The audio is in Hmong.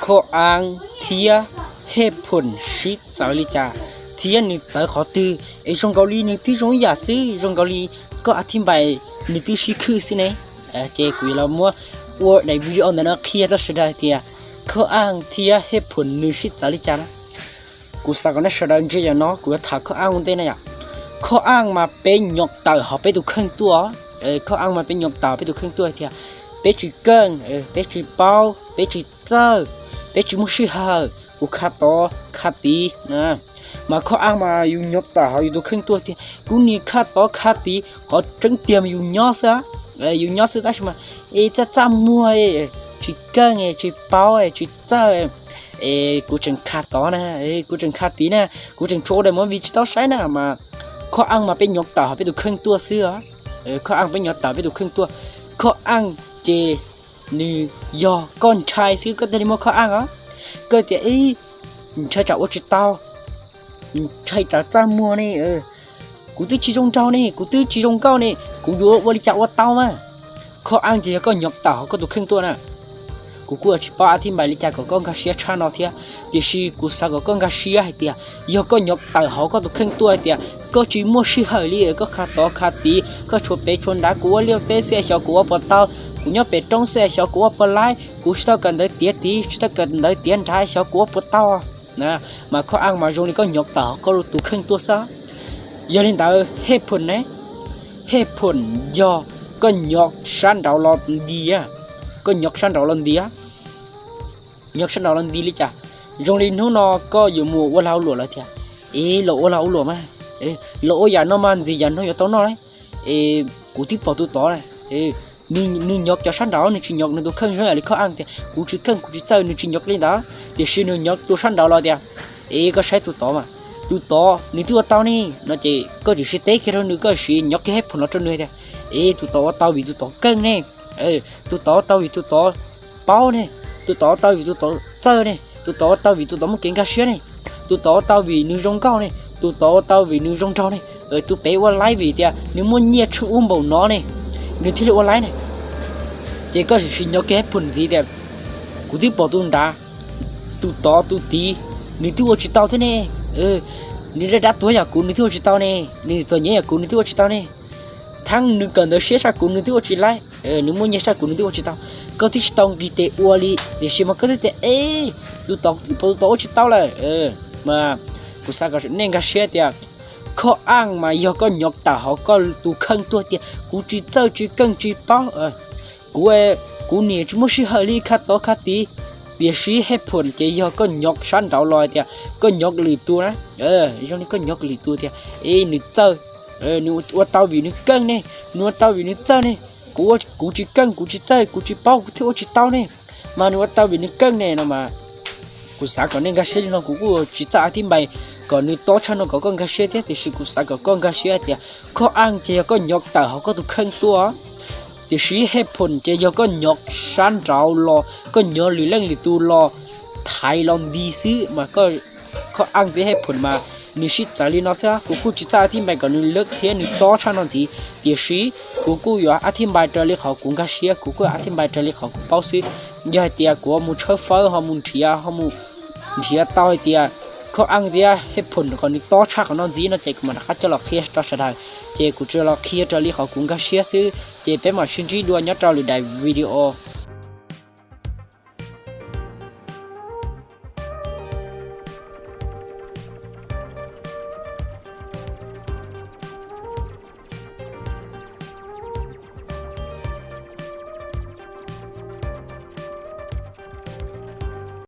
Khob Aaj thiab Hej Phun sib txawv li cas, thiab nws txawv qhov twg es zoo nkaus li nws twb zoo ib yam xwb, zoo nkaus li koj a thib npais nws twb sib khwb xwb ne. Ces kuv yuav los muab ua daim video ntawm no qhia rau sawv daws tias Khob Aaj thiab Hej Phun nws sib txawv li cas na. Kuv xav kom nej sawv daws ntsia yam no, kuv yuav tham Khob Aaj ua ntej na yom. Khob Aaj mas peb nyom tawm hauv peb tus kheej tuaj. Khob Aaj mas peb nyom tawm hauv peb tus kheej tuaj tias peb tsis keej, peb tsis paub, peb tsis txawj, peb tsis muaj sij hawm, kuv kha tod kha tid na. Mas Khob Aaj mas yus nyom tawm hauv yus tus kheej tuaj tias kuv nim kha tod kha tid, qhov tseeb tiag mas yus nyob xwb, yus nyob xwb tab sis mas es txaj txaj muag, tsis keej, tsis paub, tsis txawj, es kuv tseem kha tod na, kuv tseem kha tid na, kuv tseem tsuas ua daim movie tsis tau saib na mas. Khob Aaj mas peb nyom tawm hauv peb tus kheej tuaj xwb os. Khob Aaj peb nyom tawm peb tus kheej tuaj. Khob Aaj ces nws yog koj ntshai xwb koj thiaj li muaj Khob Aaj os. Koj tias ntshai tsam ua tsis tau, ntshai tsam txaj muag ne, kuv twb tsis zoo nraug ne, kuv twb tsis zoo nkauj ne, kuv yuav ua li cas ua tau mas. Khob Aaj ces yog koj nyom tawm hauv koj tus kheej tuaj na. Kuv kuj tsis paub a thib npais li cas kom koj nkag siab tshaj no thiab, tiam sis kuv xav kom koj nkag siab hais tias yog koj nyom tawm hauv koj tus kheej tuaj hais tias koj tsis muaj sij hawm li, koj kha tod kha tid, koj tshuav pem tshuav nrad, kuv ua liaj teb xwb xyov kuv ua puas tau, kuv nyob pem roob xwb xyov kuv ua puas laib, kuv tsis tau kawm ntawv tiav tid, tsis tau kawm ntawv tiav nrad xyov kuv ua puas tau. Mas Khob Aaj mas zoo li koj nyom tawm hauv koj tus kheej tuaj xwb. Yog li ntawd Hej Phun ne, Hej Phun yog koj nyom sab nraud los nti, koj nyom sab nraud los nti, nyom sab nraud los nti li cas? Zoo li hnub no koj yuav mus ua lag ua luam lawm tias, es los ua lag ua luam mas, los ua yam no mas ntxiv yam no yuav tau noj lauj. Es kuv twb pom tus tod na, nws nyom cov sab nraud, nws tsis nyom nws tus kheej zoo yam li Khob Aaj tias kuv tsis keej kuv tsis txawj, nws tsis nyom li ntawd, tiam sis nws nyom tus sab nraud los tias, es koj saib tus tod mas, tus tod nws twb ua tau ne no ces koj tsis teb kiag rau nws, koj sim nyom kiag Hej Phun los rau nws tias, es tus tod ua tau vim tus tod keej ne, tus tod ua tau vim tus tod paub ne, tus tod ua tau vim tus tod txawj ne, tus tod ua tau vim tus tod muaj kev nkag siab ne, tus tod ua tau vim nws zoo nkauj ne, tus tod ua tau vim nws zoo nraug ne, tus pem ua laib vim tias nws muaj nyiaj tsheej ub npaum no ne, nws thiaj li ua laib ne. Ces koj sim nyom kiag Hej Phun ntxiv tias, kuv twb pom tus nrad, tus tod tus tid, nws twb ua tsis tau thiab ne, nws dab dab tuag yam kuv nws twb ua tsis tau ne, nws txom nyem yam kuv nws twb ua tsis tau ne, thaum nws kawm ntawv siab tshaj kuv nws twb ua tsis laib, nws muaj nyiaj tshaj kuv nws twb ua tsis tau. Koj twb tsis tau nqis tes ua li tiam sis mas koj twb tias, es tus tod twb pom tus tod ua tsis tau lawm. Mas kuv xav kom nej nkag siab tias Khob Aaj mas yog koj nyom tawm hauv koj tus kheej tuaj tias kuv tsis txawj tsis keej tsis paub, kuv, kuv niam tsis muaj sij hawm li kha tod kha tid, tiam sis Hej Phun ces yog koj nyom sab nraud los tias koj nyom lwm tus na, zoo li koj nyom lwm tus tias, es nws txawj, nws ua tau vim nws keej ne, nws ua tau vim nws txawj ne, kuv, kuv tsis keej kuv tsis txawj kuv tsis paub kuv thiaj ua tsis tau ne, mas nws ua tau vim nws keej ne no mas. Kuv xav kom nej nkag siab li no, kuv kuj tsis txawj a thib npais kom nws tob tshaj no kom koj nkag siab thiab, tiam sis kuv xav kom koj nkag siab tias Khob Aaj ces yog koj nyom tawm hauv koj tus kheej tuaj, tiam sis Hej Phun ces yog koj nyom sab nraud los, koj nyom lwm leej lwm tus los thaiv los nti xwb mas. Khob Aaj thiab Hej Phun mas nws sib txawv li no xwb, kuv kuj tsis txawj a thib npais kom nws lawv thiab nws tob tshaj no ntxiv, tiam sis kuv kuj yuav a thib npais raws li qhov kuv nkag siab, kuv kuj a thib npais raws li qhov kuv paub xwb. Yog hais tias kuv mus tshawb fawb ho mus nrhiav, ho mus nrhiav tau hais tias Khob Aaj thiab Hej Phun kom nws tob tshaj qhov no ntxiv no ces kuv mam rov qab coj los qhia rau sawv daws. Ces kuv tsuas los qhia raws li qhov kuv nkag siab xwb, ces peb mam sib ntsib dua nyob rau lwm daim video.